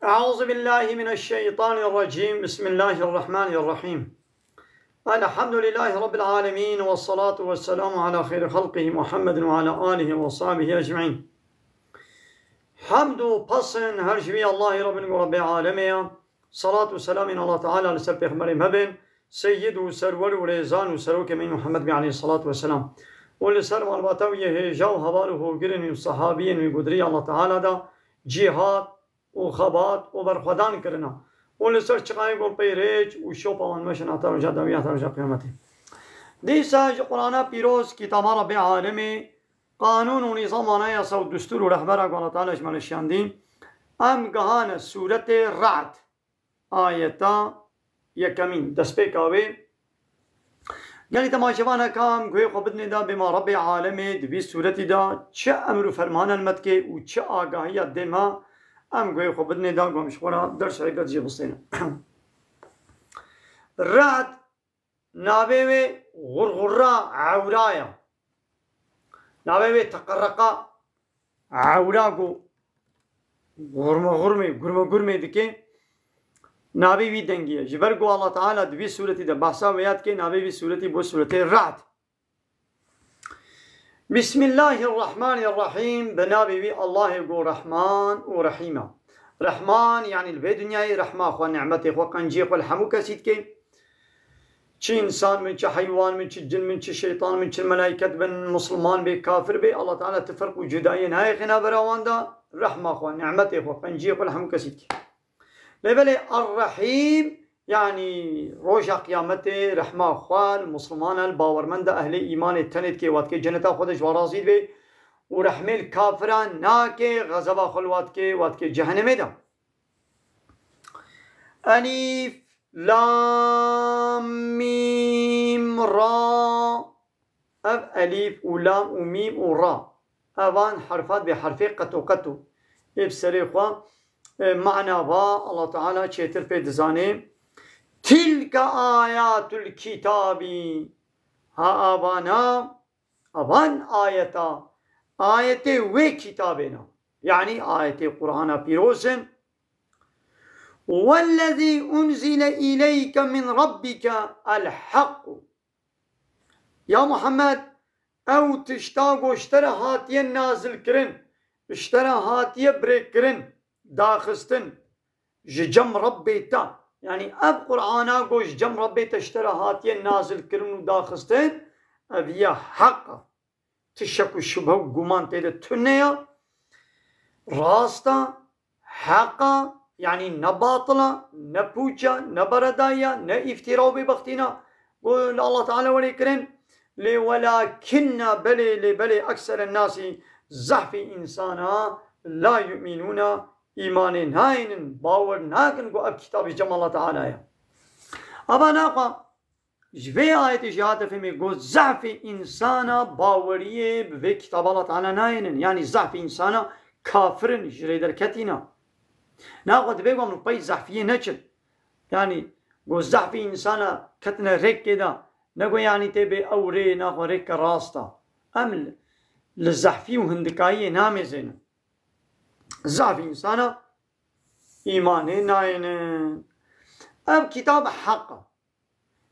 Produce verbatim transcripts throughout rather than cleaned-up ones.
أعوذ بالله من الشيطان الرجيم. بسم الله الرحمن الرحيم. الحمد لله رب العالمين، والصلاة والسلام على خير خلقه محمد وعلى آله وصحبه أجمعين. Hemd û pesn her ji wî Allahê re bin ku Rebbê alemê ye. Salat û selamên Allah Teala li ser Pêxemberê me bin, seyyid û serwer û rêzan û serokê me Muhammed bî aleyhissalatu vesselam. Û li ser malbata wî yê hêja û heval û hogirên wî û sehabiyên wî ku di rêya Allah Teala de cîhad û xebat û berxwedan kirina. Û li ser çiqayê ku pey rêç û şopa wan meşin heta roja dawî, heta roja qiyametê. Dîsa ji Qur'ana pîroz, kitaba Rebbê alemê, qanûn û nîzam, anayasa û destûr û rehbera ku Allah Teala ji me re şiyandî, em gihane sûretê Ra'd, ayeta yekemîn, destpêka wê. Gelî temaşevaneka em guhê xwe bidinê de bê ma Rebbê alemê di vî sûretî de çi emr û fermanan me dike û çi agahiya dê me, em guhê xwe bidinê de ku em ji xwe re ders û îbret jê bistêne. Ra'd navê wê xurxura ewra ye. Navê wê teqereqa ewra ku xurme xurmê, gurme gurmê dike, navê wî dengî ye. Ji ber ku Allah Teala di vî sûretî de behsa wê ya dike, navê vî sûretî bû sûretê Ra'd. Bismillahirrahmanirrahîm. Bi navê wî Allahê ku Rehman û Rehîm e. Rehman, yanî li vê dinyayê rehma xwe, nîmetê xwe, qenciyê xwe li hemû kesî dike. Çi însan bin, çi heywan bin, çi cin bin, çi şeytan bin, çi melaiket bin, musulman bê, kafir bê, Allah Teala ti ferq û cudayiyê nayêxe navbera wan de, rehma xwe, nîmetê xwe, qenciyê xwe li hemû kesî dike. Lê belê Er-Rehîm, yanî roja qiyametê rehma xwe li musulmana, li bawermenda, ehlê îmanê tenê dike, wa dike ceneta xwe de ji wan razî dibe û rehmê li kafiran nake, xezeba xwe li wa dike, wa dike cehenemê de. Elîf, lam, mîm, ra. Ev elîf û lam û mîm û ra, evan herfat bê herfê qeto qeto. Ê bi serê xwe, e, mana va Allah Teala çêtir pê dizane. Tilke ayatul kitabî. Ha avana, avan ayeta, ayetê wê kitabê ne. Yanî ayetê Qur'ana pîroz in. Wellezî unzile îleyke min rabbike el-haq. Ya Muhammed, ew tişta ku ji te re hatiye nazilkirin, ji te re hatiye birêkirin, daxistin, ji cem Rebbê te. Yanî ev Qur'ana ku ji cem Rebbê te ji te re hatiye nazilkirin û daxistin, ev ya heq e. Ti şek û şubhe û guman tê de tune ye. Rast e, heq e, yanî ne batil e, ne pûç e, ne beredayî ye, ne îftîra û bêbextî ne. Ku li Allah Teala werê kirin, lê welakinne, belê, lê belê, ekseren nasî, zehfî însana la yu'minûne, îmanê nayênin, bawer nakin ku ev kitabî cem Allah Teala ye. Ava naxwe, ji vê ayetê jî hate fêmê ku zehfê însana baweriyê bi vê kitaba Allah Teala nayênin. Yanî zehfê însana kafir in, ji rê derketî ne. Naxwe divê ku em li pey zehfiyê neçin. Yanî ku zehfê însana ketine rêkê de, ne ku yanî tê bê ew rê naxwe rêke rast e. Em li, li zehfî û hindikayiyê namêzênin. Zehfê însana îmanê nayênin. Ev kitab heq e.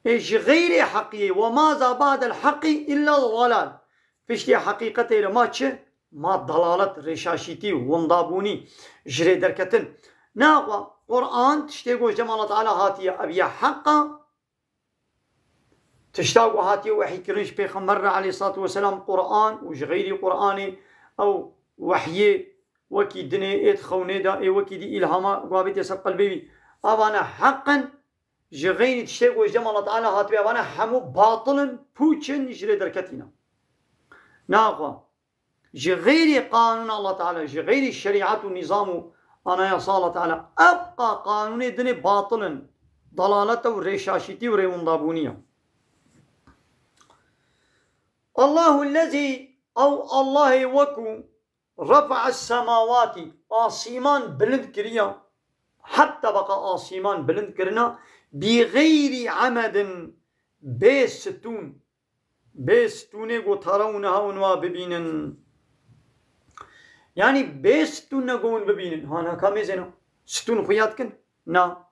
Ê ji xeyrê heqiyê, "Ve ma za ba'del heqî illa dalal." Piştî heqîqetê re ma çi? Ma dalalet, rêşaşîtî, windabûnî, ji rê derketin. Naxwe Quran tiştê ku ji cem Allah Teala hatiye, ev ya heq e. Tişta ku hatiye wehîkirin ji Pêxember re aleyhissalatu vesselam, Quran û ji xeyrî Quranê ew wehyê wekî dinê ê di xewnê de, ê wekî dî îlhama ku avêtiye ser qelbê wî. Avana heq in. Ji xeyrî tiştê ku ji cem Allah Teala hatibe, evana hemû batil in, pûç in, ji rê derketî ne. Naxwe, ji xeyrî qanûna Allah Teala, ji xeyrî şerîet û nîzam û anayasa Allah Teala, ebqa qanûnê dinê batil in, dalalet e û rêşaşîtî û rêwindabûnî ye. Allahu lezî, ew Allahê wekû, refa'a semawatî, asîman bilind kiriya, heta beqa asîman bilind kirina, bi xeyrî emedin, bê stûn, bê stûnê ku tara û niha û niha bibînin. Yanî bê stûn ne ku hûn bibînin. Ha, naka mêzêna. Stûn xuya dikin? Na.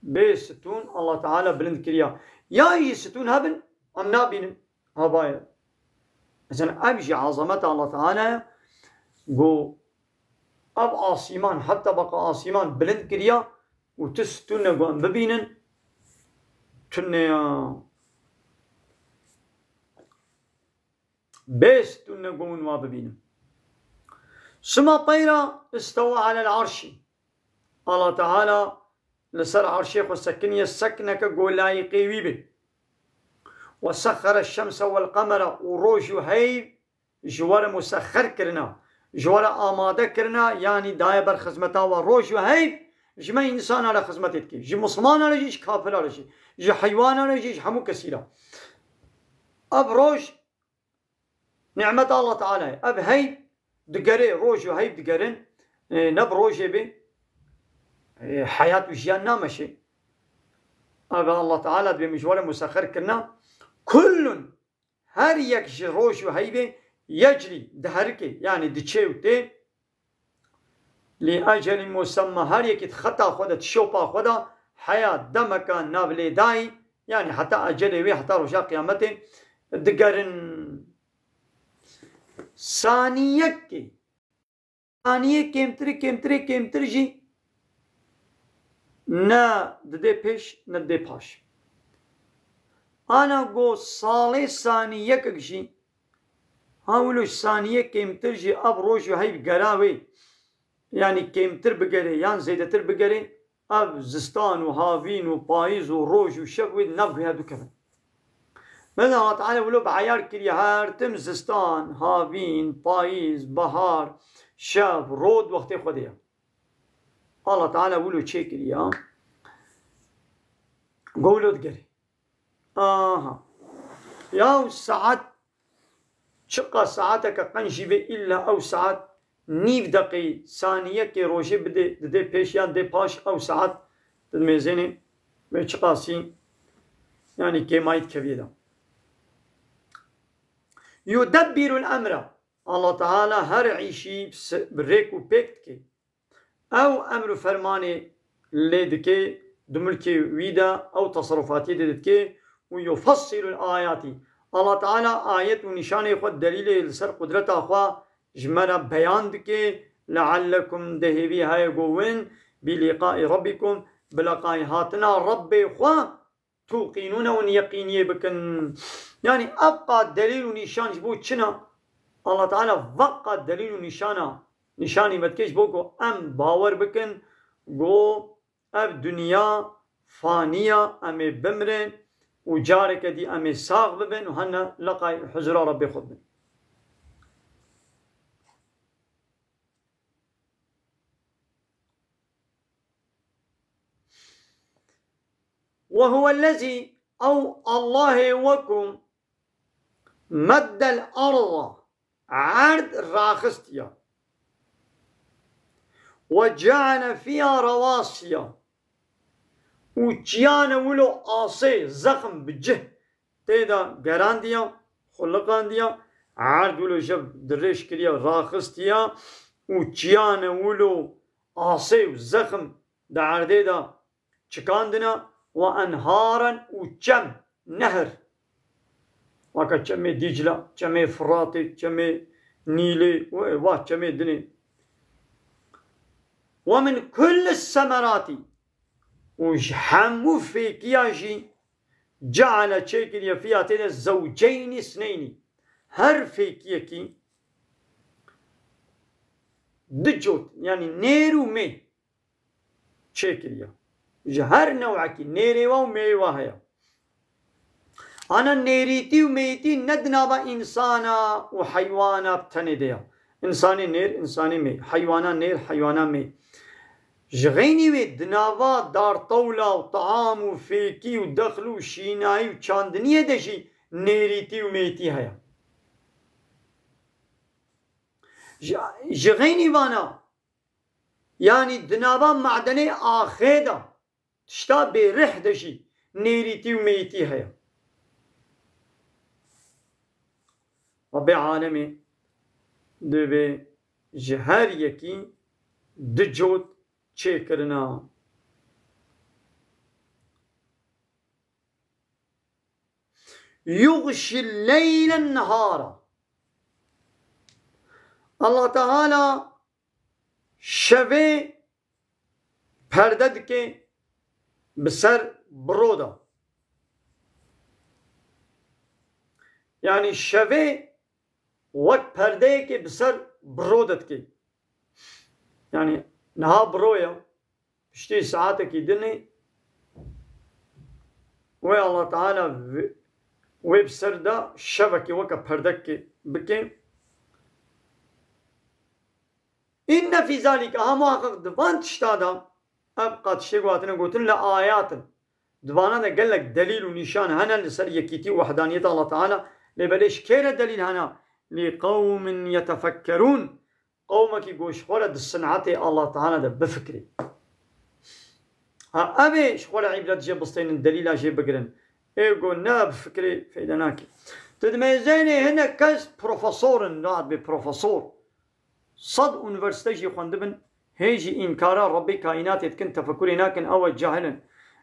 Bê stûn Allah Teala bilind kiriya. Ya jî stûn hebin, em nabînin. Havayê. Mesela ev jî azameta Allah Teala ye. Ku ev asîman, heta beqa asîman bilind kiriya û tu stûn ne ku em bibînin, tune ya. Bê stûn ne ku hûn wa bibînin. Suma teyra istewa alel arşî. Allah Teala li ser arşê xwe sekiniye, sekneke ku layîqê wî be. Ve sexxere şemse wel qemera, û roj û heyv ji we re musexxer kirina, ji we re amade kirina, yanî daye ber xizmeta we. Roj û heyv ji me însana re xizmetê dike. Ji mislimana re jî, ji kafira re jî, ji heywana re jî, ji hemû kesî re. Ev roj nîmeta Allah Teala ye. Ev heyv digere, roj û heyv digerin. E, ne bi rojê bê, e, heyat û jiyan nameşe. Ev Allah Teala dibê min ji we re musexxer kirina. Kullun, her yek ji roj û heyvê, yecrî, diherike, yanî diçê û tê, li ecelin musemma, her yekî di xeta xwe de, di şopa xwe de, heya demeka navlêdayî, yanî heta ecelê wê, heta roja qiyametê digerin. Saniyekê, saniyê kêmtirî, kêmtirê kêmtir jî ne didê pêş, ne didê paş. Ana ku salê saniyekek jî, ha wilo ji saniyê kêmtir jî ev roj û heyv gera wê, yanî kêmtir bigere yan zêdetir bigere, ev zistan û havîn û payîz û roj û şev wê di nav guhê hev du kevin. Mesela Allah Teala wilo bi eyar kiriye, her tim zistan, havîn, payîz, bahar, şev, rod wextê xwe de ye. Allah Teala wilo çêkiriye. Go wilo digere. Aha. Ya saet, çiqa saeteke qenc jî be, îlla ew saet, nîv deqê, saniyekê rojê bidê, didê pêş yan dê paş, ew saet dimêzênê wê çiqasî, yanî kêmayî dikeviyê de. Yudebbirul emra. Allah Teala her îşî bi se-, bi rêk û pêk dike. Ew emr û fermanê lê dike, di milkê wî de, ew teserufatiyê dê dike û yufessilul ayatî. Allah Teala ayet û nîşanê xwe, delîlê li ser qudreta xwe ji me re beyan dike. Leallekum, de hêvî heye ku win bi lîqaî rabbikum, bi leqayî hatina Rebbê xwe, tuqînûne, hûn yeqîniyê bikin. Yanî ev qat delîl û nîşan ji bo çi ne? Allah Teala vek qat delîl û nîşana, nîşanî me dike ji bo ku em bawer bikin ku ev dinya fanî ya, em ê bimirin û careke dî em ê sax bibin û hene leqay huzura Rebbê xwe bibin. وهو الذي، ew Allahê we ku, مد الأرض، erd raxistiye. وجعل فيها رواسي، û çiyane wilo asê, zexm, bi cih tê de gerandiye, xuliqandiye, erd wilo ji dirêj kiriye, raxistiye û çiyane wilo asê û zexm di erdê de çikandine, وأنهارا، û çem, nehr, weke çemê Dîcle, çemê Firatê, çemê Nîlê û va çemê dinê. ومن كل الثمرات، û ji hemû fêkiya jî جعل، çêkiriye, فيها، tê de زوجين اثنين، her fêkiyekî du cot, yanî nêr û mê çêkiriye. Ji her newekî nêrê wa û mêyê wa heye. Ana nêrîtî û mêyîtî ne di nava însana û heywana bi tenê de ye. Însanê nêr, însanê mê. Heywana nêr, heywana mê. Ji xeynî wê di nava dartewla û team û fêkî û dexl û şînayî û çandiniyê de jî nêrîtî û mêyîtî heye. Ji, ji xeynî vana, yanî di nava madenê axê de, tişta bêrih de jî nêrîtî û mêyîtî heye. Rabbê alemê divê ji her yekî du cot çêkirina. Yuxşi leylen nehara. Allah Teala şevê perde dike bi ser bi ro de. Yani şevê wek perdeyekê bi ser bi ro de dike. Yani niha bi ro ye. Piştî saetekî dinê wê Allah Teala wê, wê bi ser de şevekê weke perdekê bike. Înne fî zalîke, ha muhaqiq di van tişta de, ev qatiştê ku hatine gotin, le ayatin. Di vana de gelek delîl û nîşan hene li ser yekîtî û wehdaniyeta Allah Teala, lê belê ji kê re delîl hene? Li qewmin yetefekkerûn, qewmekî ku ji xwe re di sinetê Allah Teala de bifikirê. Ha, ev ê ji xwe re îbret jê bistênin, delîla jê bigirin. Ê ku ne bifikirê feyde nake. Tu dimêzênê hinek kes profesor in, rahat bê profesor. Sed unîversîte jî xwendibin, hê jî înkara Rebbê kaînatê dikin, tefekurê nakin, ew e cahil in.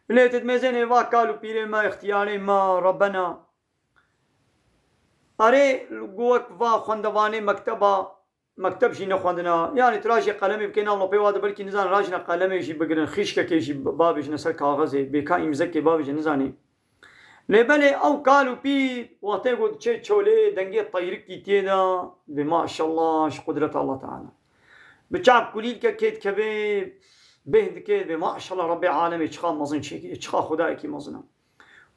Lê tu dimêzênê va kal û pîrê me, îxtiyarê me, rebena. Erê, wek va xwendevanê mekteba, mekteb jî nexwendina. Yanî tu rajê qelemê bikê nav lopê wa de belkî nizane rajine qelemê jî bigirin, xîşkekê jî bavêjine ser kaxezê, bêka îmzekê bavêje nizanî. Lê belê ew kal û pîr wextê ku diçe çolê dengê teyrikî tê de, dibê maşallah ji qudreta Allah Teala. Bi çav kulîlkekê dikeve, bêhn dike, dibê maşallah Rebbê alemê çiqa mezin çêkiriye, çiqa Xwedayekî mezin e.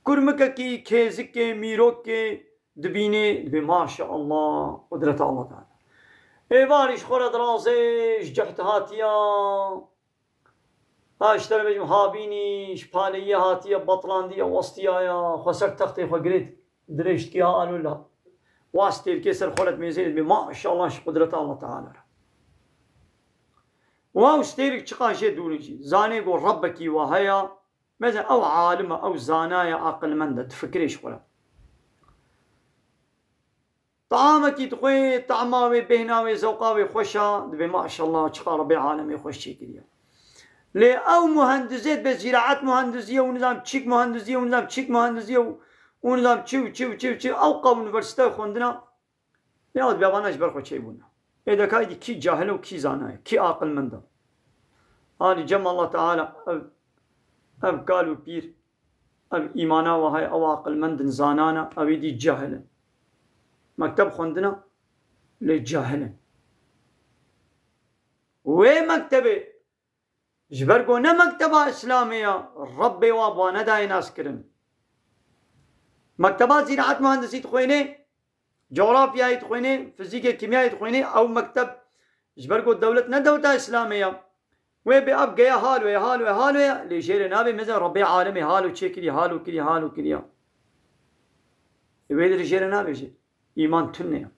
Kurmikekî, kêzikê, mîrokê dibînê, dibê maşallah qudreta Allah Teala. Êvarî ji xwe re dirazê, ji cehd hatiya. Ha, ji te re bêjim, havînî, ji paleyê hatiye, betlandiye, westiyaye, xwe ser textê xwe girêt, dirêj dikê, ha, alo la. Wa stêrkê ser xwe re dimêzê, dibê maşallah ji qudreta Allah Teala re. Wa û stêrik çiqa jê dûr in jî. Zanê ku Rebbekî wa heye, meze ew alim e, ew zanaye, aqilmend e, difikirê ji xwe re. Taamekî dixwe, tama wê, bêhna wê, zewqa wê xweş a, dibê maşallah, çiqa Rebbê alemê xweş çêkiriye. Lê ew muhendizê dibe zîraet muhendizî ye û nizam çîk muhendizî ye û nizam çîk muhendizî ye û, û nizam çi û çi û çi û çi, ew qew unîversîte xwendina, ya dibê vana ji ber xwe çêbûne. Ê de ka îdî kî cahil e û kî zana ye, kî aqilmend e? Anî cem Allah Teala ev, ev kal û pîr, ev îmana we heye, ew aqilmend in, zanan e, ew êdî cahil in. Mekteb xwendine, lê cahil in. Wê mektebê, ji ber ku ne mekteba Îslamê ye, Rebbê wa bi wa nedayê naskirin. Mekteba zîraet muhendisî dixwênê, cografyayê dixwênê, fizîkê, kîmyayê dixwênê, ew mekteb ji ber ku dewlet ne dewleta Îslamê ye. Wê bê ev geya halo ye, halo ye, halo ye, lê jê re nabê meze Rebbê alemê halo çêkiriye, halo kiriye, halo kiriye. Ê wê dirê jê re nabêje. Îman tune ye.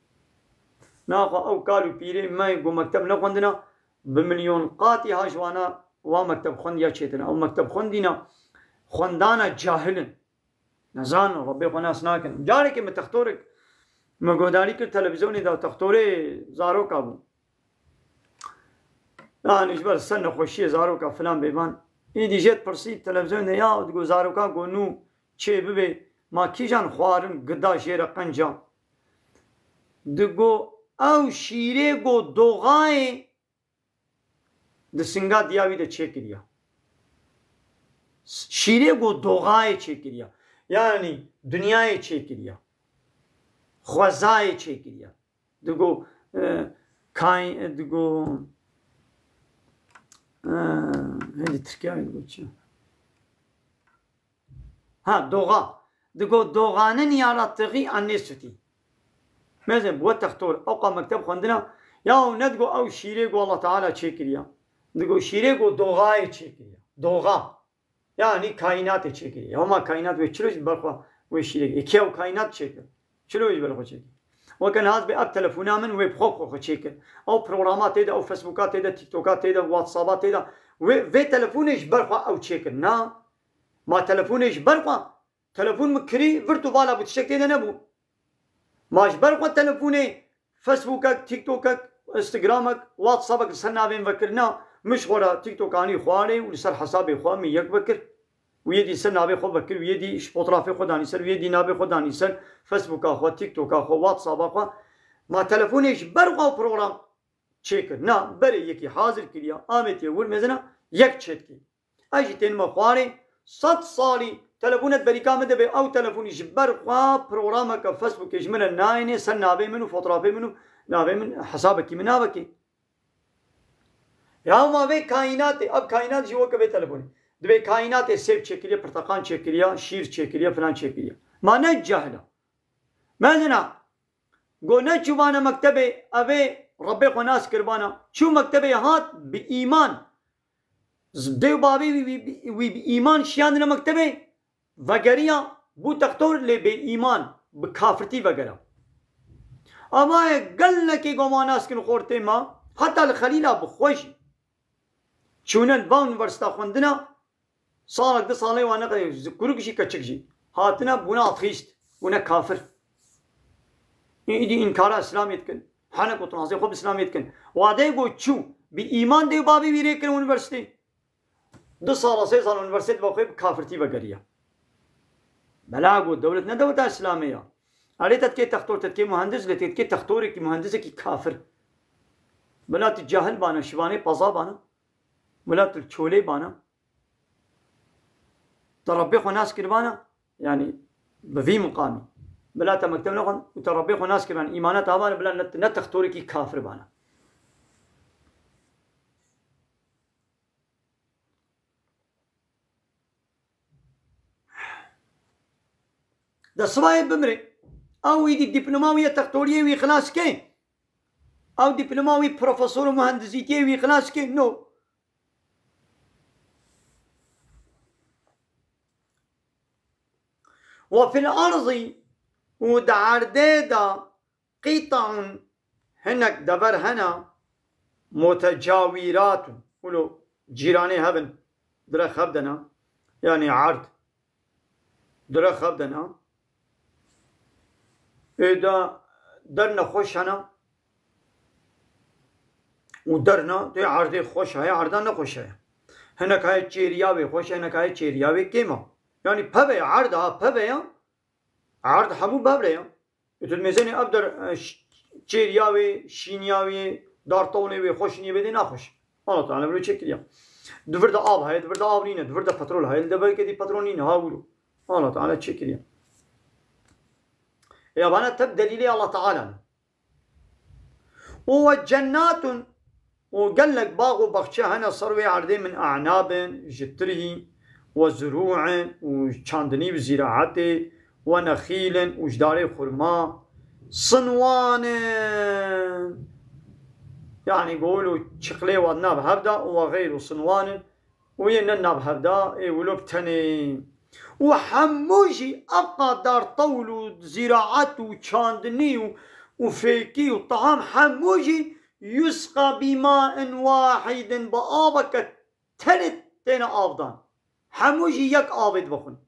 Naxwe ew kal û pîrê me ku mekteb nexwendina, bi milyon qatî ha ji wana wa mekteb xwendiya çêtir e. Ew mekteb xwendîna, xwendana cahil in. Nizanin, Rebbê xwe nas nakin. Carekê min textorek, min guhdarî kir televîzyonê de, textorê zaroka bû. Yanî ji ber ser nexweşiyê zaroka filan bêvan. Îdî jê dipirsî televîzyonê de, ya digo zaroka ku nû çê bibe, ma kîjan xwarin gida jê re qenca? Digo ew şîrê ku doxayê di singa diya wî de çêkiriya. Şîrê ku doxayê çêkiriya. Yanî dinyayê çêkiriya. Xwezayê çêkiriya. Digo, e, kay-, e, digo, e, hêdî Tirkiya digo çi? Ha, doğa. Digo, doğanın yarattığı annê sutî. Mezin, bu textor, ewqa mekteb xwendina, ya ne digo ew şîrê ku Allah Teala çêkiriya. Digo, şîrê ku doğayê çêkiriya. Doğa. Yanî kaînatê çêkiriye. Hema kaînat wê çilo ji ber xwe wê şîrê. Ê kê ew kaînat çêkir? Çilo wê ji ber xwe çêkir? Weke niha ez bê ev telefona min wê bi xwe bi xwe çêkir. Ew programa tê de, ew Facebooka tê de, TikToka tê de, WhatsAppa tê de. Wê, vê telefonê ji ber xwe ew çêkir. Na. Ma telefonê ji ber xwe. Telefon min kirî, virt û vala bû, tiştek tê de nebû. Ma ji ber xwe telefonê Facebookek, TikTokek, Instagramek, WhatsAppek li ser navên vekirina, Min ji xwe re TikTokanî xwarê û li ser hesabê xwe min yek vekir. Û yê dî ser navê xwe vekir, û yê dî ji fotrafê xwe danî ser, û yê dî navê xwe danî ser Facebooka xwe, TikToka xwe, WhatsAppa xwe. Ma telefonê ji ber xwe program çêkir. Na, berê yekî hazir kiriya, Amêtiye wir mezina yek çêtkî. Ez jî tên me xwarê, sed salî telefonet berîka min dibe, ew telefonî ji ber xwe programeke Facebookê ji min re nayêne ser navê min û fotrafê min û navê min, hesabekî min navekê. Ya ma vê kaînatê, ev kaînat jî weke vê telefonê. Divê kaînatê sêv çêkiriye, pirteqan çêkiriye, şîr çêkiriye, filan çêkiriye. Ma ne cehil e. Mezina, go neçû vana mektebê, evê Rebbê xwe nas kir vana. Çû mektebê hat bi îman. Z-, dê û bavê wî, wî, wî bi îman şiyandine mektebê, vegeriya, bû textor lê bê îman, bi kafirtî vegera. Ama ye gelekê go ma nas kin xortê ma, heta li Xelîla bi xwe jî. Çûne va unîversîta xwendina, salek, du salê wan neqede, ji kuruk jî, keçik jî. Hatine bûne ateîst, bûne kafir. Î-, îdî înkara Îslamê dikin. Hene ku tinazê xwe bi Îslamê dikin. Wadeyê ku çû, bi îman dê û bavê wî rê kirin unîversîtê. Du sala, sê sala unîversîtê dibe xwe bi kafirtî vegeriya. Bela ku dewlet ne dewleta Îslamê ya. Erê te dikê textor, te dikê muhendis, lê te dikê textorekî, muhendisekî kafir. Bila tu cahil bana, şivanê peza bana. Bila tu çolê bana. Te Rebbê xwe nas kiribana, yanî bi vî miqamî. Bila te mekteb nexwend û te Rebbê xwe nas kiribana, îmana te hebana, bila ne, ne textorekî kafir bana. De sibayê bimrê. Ew wî dî dîploma wî ye, textoriyê wî xilas ke. Ew dîploma wî profesor û muhendisîtiyê wî xilas ke. No. Ve fil erzî, û di erdê de qîtaun, hinek dever hene, mutecawîratun, wilo cîranê hev in, dire xev de ne, yanî erd, dire xev de ne. Ê de der nexweş hene û der ne, tê erdê xweş heye, erda nexweş heye. Hinek heye çêriya wê xweş e, hinek heye çêriya wê kêm e. Yanî peve ye, erd ha peve ye, erd hemû bev re ye. Ê tu dimêzênê ev der, e, ş-, çêriya wê, şîniya wê, dartewlê wê, xweş nî bê dê naxweş. Allah Teala viro çêkiriya. Di vir de av heye, di vir de av nîne, di vir de petrol heye, li deverkê dî petrol nîne, ha wilo. Allah Teala çêkiriya. Ya bana tep delîlê Allah Teala ne. Û ve cennatun, û gelek bax û baxçe hene ser wê erdê min, e'nabin, ji tirî, ve zurû'in, û çandinî û zîraetê, ve nexîlin, û ji darê xurma, sinwanin, yanî gol û çiqlê wan nav hev de, û ve xeyru sinwanin, û yê ne nav hev de, ê wilo bi tenê. Û hemû jî ev qadar tewl û zîraet û çandinî û, û fêkî û teham hemû jî yusqa bîmain wahidin, bi aveke tenê têne avdan. Hemû jî yek avê dibixwin.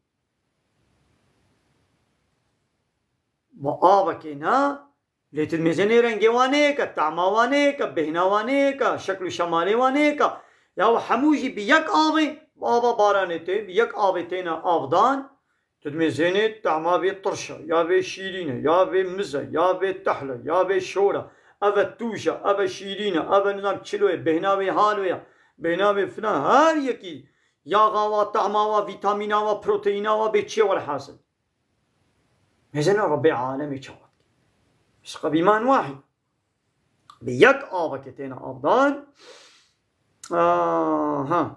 Bi avekê ne, lê tu dimêzênê rengê wan ê yek e, tehma wan ê yek e, bêhna wan ê yek e, şekl û şemalê wan ê yek e. Ya hemû jî bi yek avê, bi ava baranê tê, bi yek avê têne avdan. Tu dimêzênê tehma vê tirş e, ya vê şîrîn e, ya vê miz e, ya vê tehl e, ya vê şor e, ev e tûj e, ev e şîrîn e, ev e nizam çilo ye, bêhna wê halo ye, bêhna wê filan, her yekî yaxa wa, tehma wa, vîtamîna wa, proteîna wa, bê çi ye, welhasil. Mêzena Rebbê alemê çawa dike. Yusqa bîman wahid. Bi yek avekê têne avdan. Aha.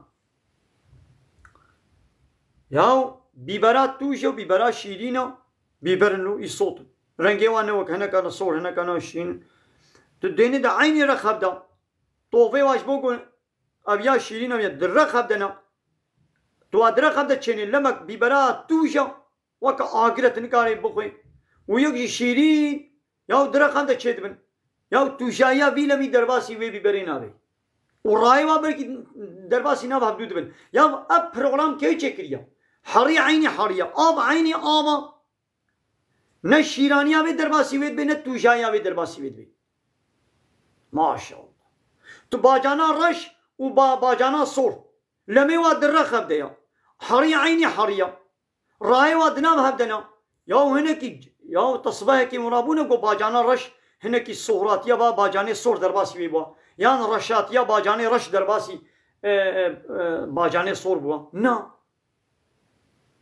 Ya bîbera tûj e û bîbera şîrîn e. Bîber in û îsot in. Rengê wan ne wek hineka ne sor, hineka ne şîrîn. Tu dênê de eynî rex hev de. Tovê wa ji bo ku ev ya şîrîn ev ya di rex hev de ne. Tu wa di rex hev de çênê lemek bîbera tûj e. Weke agir e, tu nikarî bixwî. Û yek jî şîrîn, ya di rex hev de çêdibin. Ya tûjayiya vî lemî derbasî wê bîberê nabê. Û rayê wa belkî derbasî nav hevdû dibin. Ya ev program kê çêkiriye? Herî eynî herî ye. Av eynî av e. Ne şîraniya vê derbasî wê dibê, ne tûjayiya vê derbasî wê dibê. Maşallah. Tu bacana reş û ba-, bacana sor. Lemê wa di rex hevde ya. Heriya eynî heriya. Rayê wa di nav hevde na. Ya hinekî, ya tesbehekî wan rabûne ku bacana reş hinekî sohratiya ba bacanê sor derbasî wê bûa. Yan reşatiya bacanê reş derbasî, e, e, e, bacanê sor bûa. Na.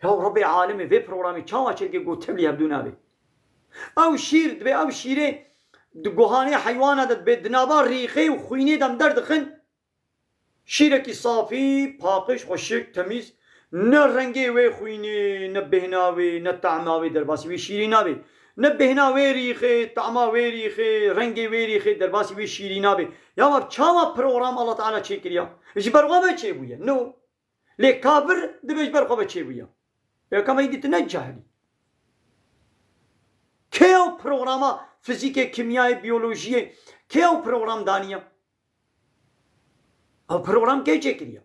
Ya Rebê alemê vê programê çawa çêdike ku tevlî hevdû nabe? Ew şîr, dibê ew şîrê di guhanê heywana de dibê di nava rîxê û xwînê de em derdixin. Şîrekî safî, paqij, xweşik, temîz. Ne rengê wê xwînê, ne bêhna wê, ne tahma wê derbasî wê şîrî nabe. Ne bêhna wê rîxê, tahma wê rîxê, rengê wê rîxê derbasî wê şîrî nabe. Ya ev çawa program Allah Teala çêkiriya? Ji ber xwe ve çêbûye. No. Lê kafir dibê ji ber xwe ve çêbûye. Ya ka me dîtine cahilî. Kê ew programa fizîkê, kîmyayê, biyolojiyê, kê ew program daniye? Ew program kê çêkiriye?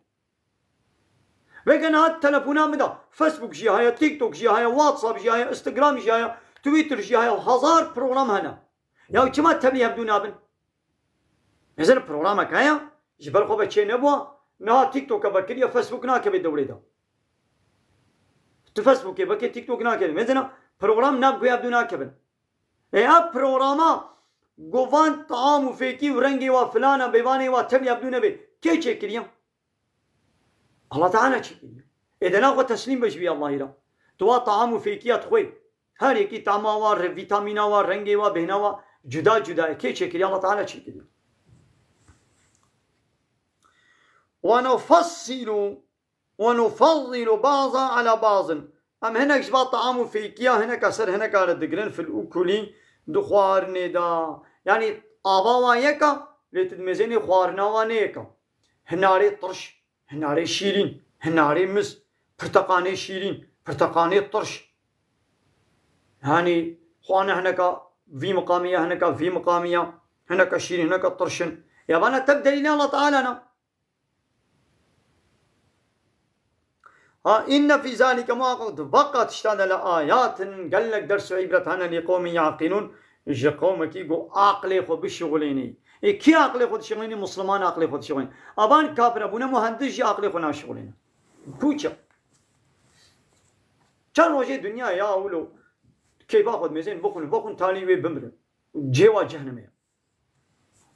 Veke niha telefona min de Facebook jî heye, TikTok jî heye, WhatsApp jî heye, Instagram jî heye, Twitter jî heye, hezar program hene. Ya çima tevlî hevdû nabin? Mezen programek heye, ji ber xwe ve çê nebûa, niha TikTok e vekiriye, Facebook nakeve dewrê de. Tu Facebookê veke, TikTok nakeve. Mezen program nav guya hevdû nakevin. Ê ev programa govan taam û fêkî û rengê wa filana bêvanê wa tevlî hevdû nebe. Kê çêkiriye? Allah Teala çêkiriye. Ê de naxwe teslîm be ji vî Allahî re. Tu wa taam û fêkiya dixwê. Her yekî tama wa, re-, vîtamîna wa, rengê wa, bêhna wa cuda cuda ye. Kê çêkiriye? Allah Teala çêkiriye. Ve nufessilu, ve nufaddilu ba'za ala ba'zin. Em hinek ji va taam û fêkiya hineka ser hineka re digirin fil ukulî di xwarinê de. Yanî ava wa yeka, lê tu dimêzênê xwarina wa neyeka. Hinarê tirş, hinarê şîrîn, hinarê mis, pirteqanê şîrîn, pirteqanê tirş. Hanî xwane hineka vî miqamî ya, hineka vî miqamî ya, hineka şîrîn, hineka tirşin. Ya vana tev delîlê Allah Teala na. Ha, inne fî zalike muhakkak di vaka tişta de le ayatin gelek ders û îbret hene lî qewmin yaqîlûn ji qewmekî ku aqlê xwe bişixulênî. Ê kî aqlê xwe dişixulênî? Musliman aqlê xwe dişixulênî. Avan kafir e, bûne muhendis jî aqlê xwe naşixulêne. Pûça. Çend rojê dinya ya wilo keyfa xwe dimêzên bixwin, bixwin talî wê bimirin. Cêwa cehnemê ye.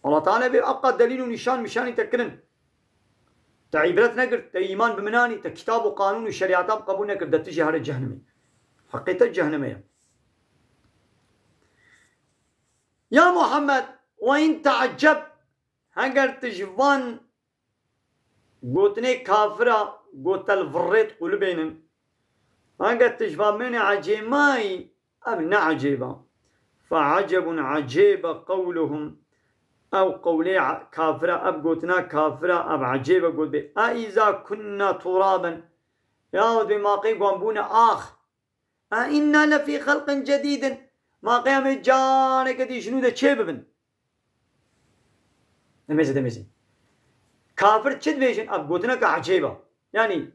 Allah Teala bê eqa delîl û nîşan mişanî te kirin. Te îbret nekir, te îman bi min anî, te kitab û qanûn û şerîata bi qebûl nekir, de tu jî here cehnemê. Heqê te cehnemê ye. Ya Muhammed, ve in te'eceb, heger tu ji van gotinê kafira gotel virrêt qulibênin. Henge tu ji van mêne ecêmayî, ev ne ecêba. Fe ecebun ecêbe qewluhum. Ew qewlê a-, kafira, ev gotina kafira, ev ecêbe got bê. A îza kunna turaben. Ya dê maqê wan bûne ax. A inna lefî xelqin cedîdin. Ma qiyamê careke dî ji nû de çê bibin. Demêzî, demêzî. Kafir çi dibêjin? Ev gotineke ecêb e. Yanî,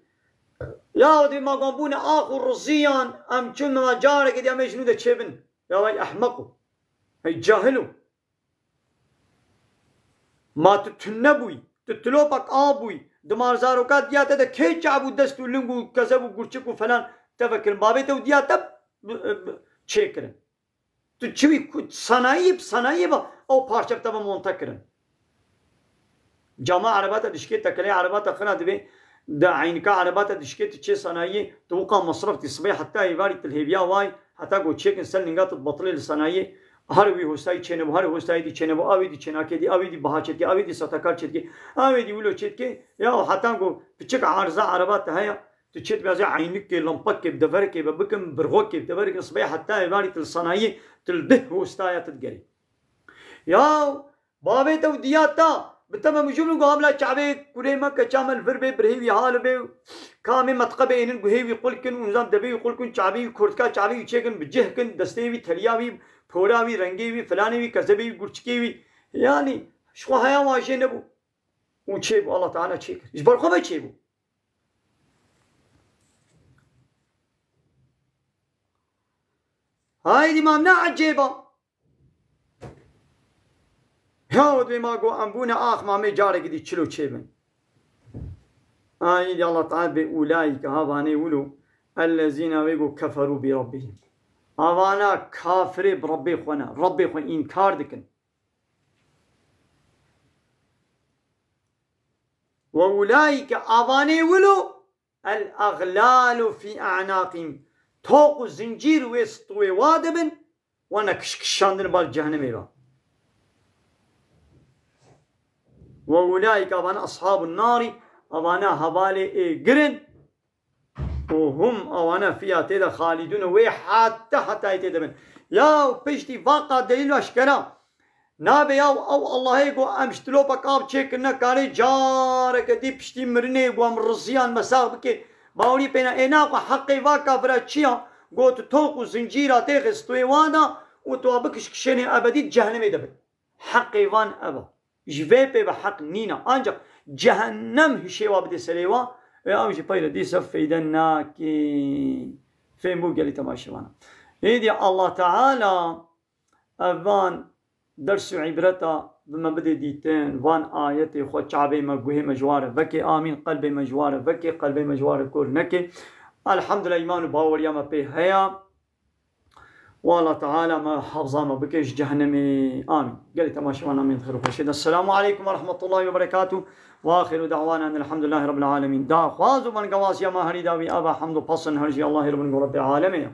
ya dê ma wan bûne ax û riziyan, em çûn ma careke dî em ê ji nû de çê bin. Ya vay ehmeqû. Hey cahilû. Ma tu tune bûyî, tu tilopek av bûyî, di marzaroka diya te de kê çav û dest û ling û kezeb û gurçik û felan te vekirin? Bavê te û diya te bi, bi, çêkirin. Tu çi wî ku sanayî, bi sanayî ve ew parçe bi te ve monte kirin. Cama ereba te dişkê, tekelê ereba te xira dibê, di eynika ereba te dişkê, tu çê sanayî, tu wika mesref dî sibê heta êvarî tu li hêviya way, heta ku çêkin ser linga tu dibetilê li sanayî, her wî hostayî çênebû, her hostayî dî çênebû, awê dî çênakê dî, awê dî biha çêdikê, awê dî satekar çêdikê, awê dî wilo çêdikê, ya heta ku piçik erza ereba te heye, tu çêt bêjê eynikê, lempekê, bi deverekê ve bikin, birxokê, bi deverekê sibê heta êvarî tu li sanayî, tu li dih hostaya tu digerî. Ya bavê te û diya te, bi te ve mijûl in ku hamla çavê kurê me, keça me li vir bê, birhê wî hal bê, kamê metqebê ênin guhê wî qul kin û nizam devê wî qul kin, çavê wî kurtka, çavê wî çêkin, bi cih kin, destê wî, teliya wî, pora wî, rengê wî, filanê wî, kezebê wî, gurçikê wî. Yanî, ji xwe heya wan jê nebû. Û çêbû, Allah Teala çêkir. Ji ber xwe ve çêbû. Haydî mam ne ecêba. Ya dibê ma got em bûne ax, ma mê carekî dî çilo çêbin. Ayî di Allah Teala bê ulaîke, havanê wilo, ellezîne, wê go, keferû bi Rabbihim. Havana kafirê bi Rabbê xwe ne. Rabbê xwe înkar dikin. Ve ulaîke, avanê wilo, el aglalu fî a'naqihim. Toq û zincîr wê stûyê wa dibin, wana kişkişandin bal cehennemê ve. Ve ulaîke, avana, ashabun narî, avana hevalê ê girin. Û hum, avana, fiya tê de, xalidûn, wê heta hetayê tê de bin. Ya piştî vaka delîl aşkera. Nabe ya ew Allahê go em ji tilopek av çêkirine, karê careke dî piştî mirinê go em riziyan mesax bike. Bawerî pê ne. Ê na xwe heqê va kafira çi ya? Got, toq û zincîra tê xistûyê wan da û tu wa bikişkişênê ebedî cehennemê de bin. Heqê van ev e. Ji vê pê ve heq nîne. Ancak cehennem hişê wa bidê serê wa, e, ew jî peyre dîse feyde nake. Fêm bû gelî temaşevana. Êdî Allah Teala ev van ders û îbreta bi me bidê dîtin, van ayetê xwe çavê me, guhê me ji wa re veke. Amîn. Qelbê me ji wa re veke, qelbê me ji wa re kor neke. Elhamdulillah, îman û baweriya me pê heye. Wala Teala me hafza me bike ji cehennemê. Amîn. Gelî temaşevan, amîn, xêr û xweşê de. Selamu aleykum ve rahmetullahi ve berekatuh. Ve axiru da'wana enelhamdülillahi rabbil alemin. Daxwaz û bengewaziya me herî dawî ava hamd û pasin her jî Allahê Rabbin go Rabbê alemê ye.